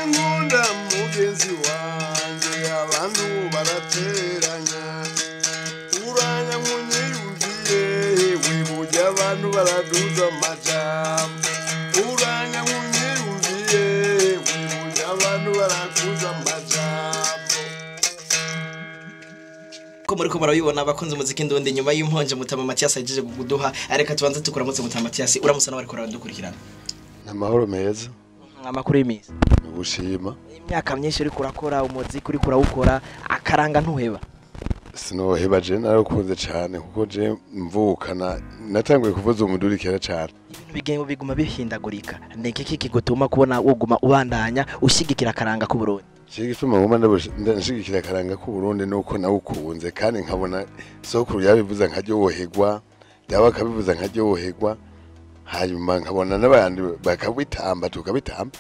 Uranyankunda mugenzi wanje, abantu barateranya. Uranyankunyiyumviye, wiburya abantu baraduza amajambo. Uranyankunyiyumviye, wiburya abantu barakuza amajambo. Ko muriko murabibona, abakunze umuziki ndundi, nyuma y'imponje Mutama Mathias ahejeje kuduha, reka tubanze tukuramutse, Mutama Mathias, uramutse nawe ariko aradukurikirana. Amahoro meza. Amakuru y'imisi? Ubushima. Imyaka myinshi uriko urakora umuziki, uriko urawukora, akaranga ntuheba? Sinoheba, je narakunze cane, kuko je mvukana natanguye kuvuza umuduri kera cane. Ibintu bigenda biguma bihindagurika, ni iki kigutuma kubona woguma ubandanya ushyigikira akaranga k'Uburundi? Iki gituma nguma ndashigikira akaranga k'Uburundi nuko nawukunze, kandi nkabona sokuru yabivuza nkaryoherwa, dawe akabivuza nkaryoherwa, hanyuma nkabona n'abandi bakabitamba, tukabitamba.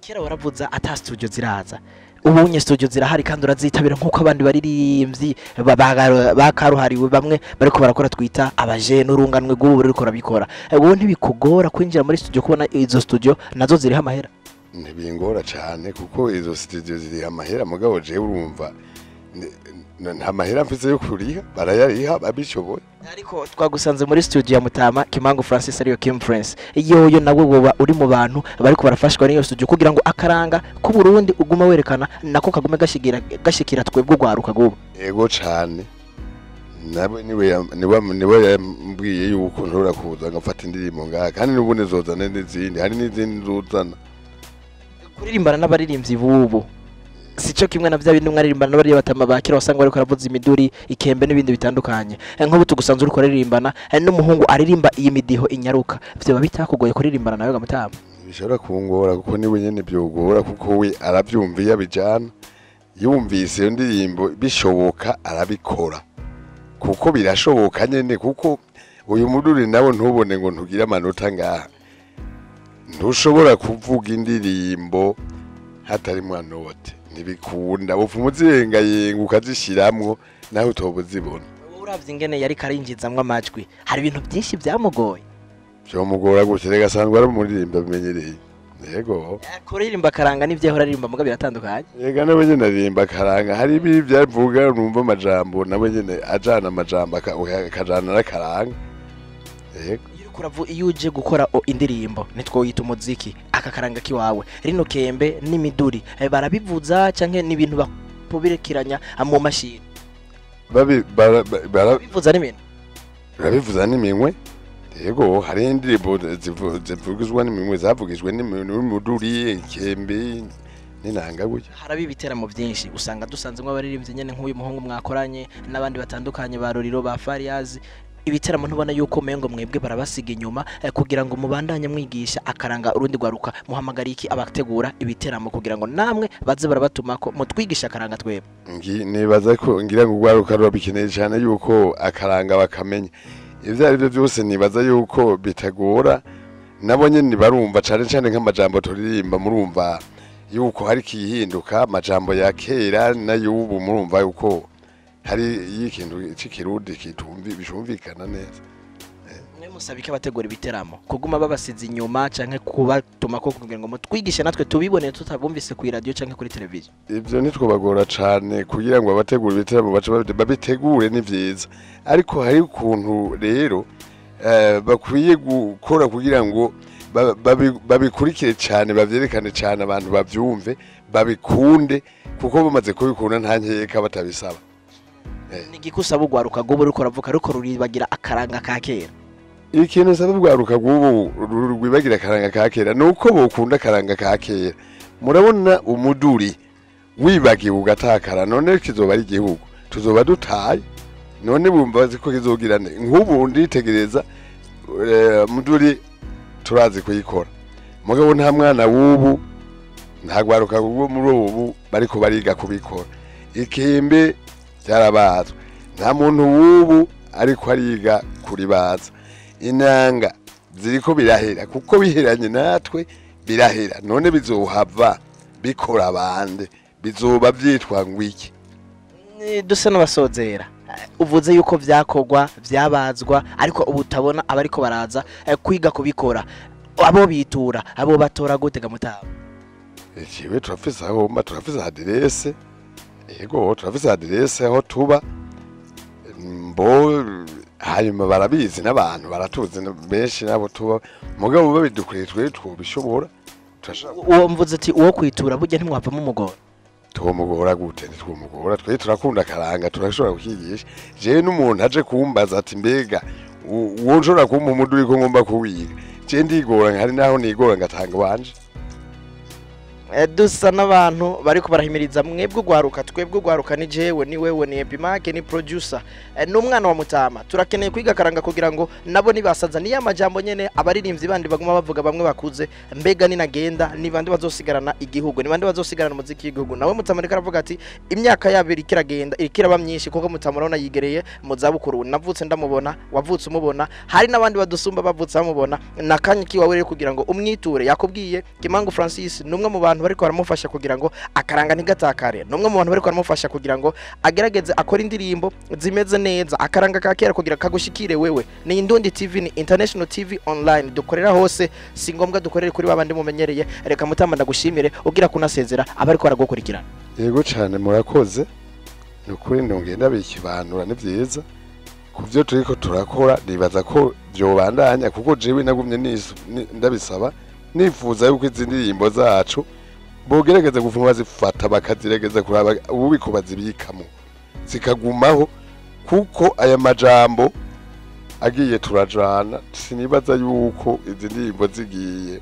Kera waravuza ata studio ziraza, ubunye studio zirahari kandi urazitabira nk'uko abandi baririmbyi bakaruhariwe bamwe bariko barakora, twita abajene, urunganwe rw'ubu ruriko rurabikora. Wowe ntibikugora kwinjira muri studio, kubona izo studio nazo ziriho amahera? Ntibingora cane, kuko izo studio ziriho amahera, mugabo jewe urumva nta mahera mfise yo kuriha, barayariha babishoboye. Ariko twagusanze muri studio ya Mutama Kimangu Francis, ariyo Kim France. Yoyo nawe woba uri mu bantu bariko barafashwa n'iyo studio kugira ngo akaranga k'Uburundi uguma werekana nako kagume gashigira gashikira twebwe ugwaruka gubu? Ego cane, nawe niwe yambwiye yuko nshobora kuza ngafata indirimbo ngaha, kandi n'ubundi nzozana n'izindi, hari n'izindi nzozana. Kuririmbana n'abaririmbyi bubu sico kimwe na vya bindi mwaririmbana n'abariya batama ba kera, wasanga bariko baravuza imiduri, ikembe n'ibindi bitandukanye. Nk'ubu tugusanze uriko uraririmbana n'umuhungu aririmba iyi midiho inyaruka, vyoba bitakugoye kuririmbana nawe ga Mutama? Bishobora kungora, kuko niwe nyene byogora, kuko we aravyumva iyo abijana, yumvise iyo ndirimbo bishoboka arabikora, kuko birashoboka nyene, kuko uyu muduri nawe ntubone ngo ntugire amanota ngaha, ntushobora kuvuga indirimbo hatarimwo anote, ntibikunda, upfa umuzirengayenga ukazishiramwo nawe utoba uzibona. Uravye ingene yariko arinjizamwo amajwi, hari ibintu byinshi vyamugoye? Vyomugora gutya? Rega asanzwe ari umuririmbo abimenyereye, yego. Kuririmba akaranga n'ivyo yahora aririmba muga biratandukanye. Yega, nawe nyene aririmba akaranga, hari ibi vyavuga numva amajambo, nawe nyene ajana amajambo akajana n'akaranga, yego. Iyo uriko iyo uje gukora indirimbo, nitwoyita umuziki, aka karanga kiwawe, rino kembe n'imiduri, barabivuza canke n'ibintu bapoberekeranya mu mashini? Babi bara, bara, Bivuza n'ibintu? Barabivuza n'iminwe, yego, hari indirimbo zivugizwa n'iminwe, zavugijwe n'imiduri, ikembe n'inanga gutya. Haraba ibiteramo byinshi, usanga dusanzemo abaririmbyi nyene nk'uyu muhungu mwakoranye n'abandi batandukanye ba Roriro, ba Fariyazi. Ibiteramo ntubona yuko mengo mwebwe barabasiga inyuma? Kugira ngo mubandanye mwigisha akaranga urundi rwaruka, muhamagara iki abategura ibiteramo kugira ngo namwe baze barabatumako mutwigisha akaranga twebwe? Nibaza ko ngira ngo urwaruka rurabikeneye cyane yuko akaranga bakamenya ivyo ari byo byose. Nibaza yuko bitagora, nabo nyene barumva cane cane nk'amajambo turirimba, murumva yuko hari kihinduka, amajambo ya kera n'ay'ubu, murumva yuko hari ikintu c'ikirundi kitumvi bishumvikana neza. Mwe musaba iki abategura ibiteramo, kuguma babasiza inyuma canke kubatuma ko kugira ngo mutwigishe natwe tubibone tutabumvise ku radio canke kuri televiziyo? Ivyo ntitwobagora cane kugira ngo abategura ibiteramo bace babitegure, ni vyiza, ariko hari ukuntu rero bakwiye gukora kugira ngo babikurikire cane, bavyerekane cane, abantu bavyumve, babikunde, kuko bamaze kubikunda nta nkeka batabisaba. Ni igiki usaba urwaruka rw'ubu ruriko ruravuka, ruriko ruribagira akaranga ka kera? Ikintu usaba urwaruka rw'ubu rwibagira akaranga ka kera ni uko bokunda akaranga ka kera. Murabona umuduri wibagiwe ugatakara, none kizoba ari igihugu tuzoba dutaye? None bumva bazi ko kizogira nte? Nk'ubu nditegereza, muduri turazi kuyikora, mugabo nta mwana w'ubu, nta rwaruka rwo muri ubu bariko bariga kubikora. Ikembe byarabazwe, nta muntu w'ubu ariko ariga kuribaza. Inanga ziriko birahera, kuko biheranye natwe birahera, none bizohava bikora abandi, bizoba vyitwa ngwiki? Dusa n'abasozera, uvuze yuko vyakorwa vyabazwa, ariko ubu utabona abariko baraza kwiga kubikora, abo bitura, abo batora gute ga Mutama? Jewe turafise aho mba, turafise aderese, yego turafise aderese aho tuba mbo, hanyuma barabizi n'abantu baratuzi benshi nabo tuba, mugabo babidukoreye twe twobishobora, turashobora. Uwo mvuze ati uwo kwitura burya ntimwavamo umugora? Twomugora gute? Ntitwomugora, twe turakunda akaranga, turashobora kukigisha. Jewe n'umuntu aje kumbaza ati mbega uwo nshobora kumpa umuduri ko ngomba kuwiga, je ndigora, hari naho nigora ngatanga wanje. Dusa n'abantu bariko barahimiriza mwebwe ugwaruka, twebwe ugwaruka, ni jewe, ni wewe, ni Epimake, ni producer, n'umwana wa Mutama. Turakeneye kwiga akaranga kugira ngo nabo nibasaza niyo amajambo nyene abaririmbyi bandi baguma bavuga bamwe bakuze, mbega ninagenda ni bande bazosigarana igihugu, ni bande bazosigarana umuziki w'igihugu? Nawe Mutama ariko aravuga ati imyaka yabo iriko iragenda, iriko iraba myinshi, kuko Mutama urabona yigereye mu zabukuru. Navutse ndamubona, wavutse umubona, hari n'abandi badusumba bavutse bamubona. Nakanya kiwawe rero kugira ngo umwiture. Yakubwiye Kimangu Francis ni umwe mu bantu bariko baramufasha kugira ngo akaranga ntigatakare, ni umwe mu bantu bariko baramufasha kugira ngo agerageze akore indirimbo zimeze neza, akaranga ka kera kugira kagushikire wewe. Ni Indundi TV, ni International TV Online, dukorera hose, si ngombwa dukorere kuri babandi mumenyereye. Reka Mutama ndagushimire, ugira kunasezera abariko baragukurikirana. Yego cane, murakoze, ni ukuri ndongeye ndabikibanura, ni vyiza ku vyo turiko turakora, nibaza ko vyobandanya, kuko jewe nagumye ndabisaba, nifuza yuko izi ndirimbo zacu bogerageza gufuma bazifata bakaziregeza kuraba ububiko bazibikamo zikagumaho, kuko aya majambo agiye turajana, sinibaza yuko izi ndirimbo zigiye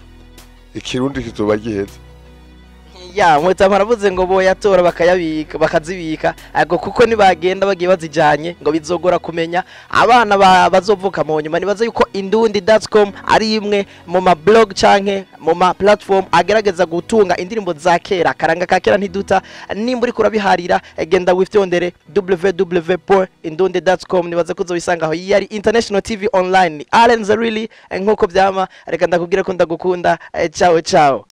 ikirundi kizoba giheze. Ya Mutama aravuze ngo boyatora bakayabika, bakazibika ago, kuko nibagenda bagiye bazijanye ngo bizogora kumenya abana bazovuka mu nyuma. Nibaza yuko indundi.com ari imwe mu ma blog canke mu ma platform agerageza gutunga indirimbo za kera, akaranga ka kera ntiduta. Nimba uriko urabiharira, genda wifyondere www.indundi.com, nibaza ko uzobisanga aho. Yari International TV Online, Allen Zarili, nkuko vyama, reka ndakubwira ko ndagukunda. Ciao ciao.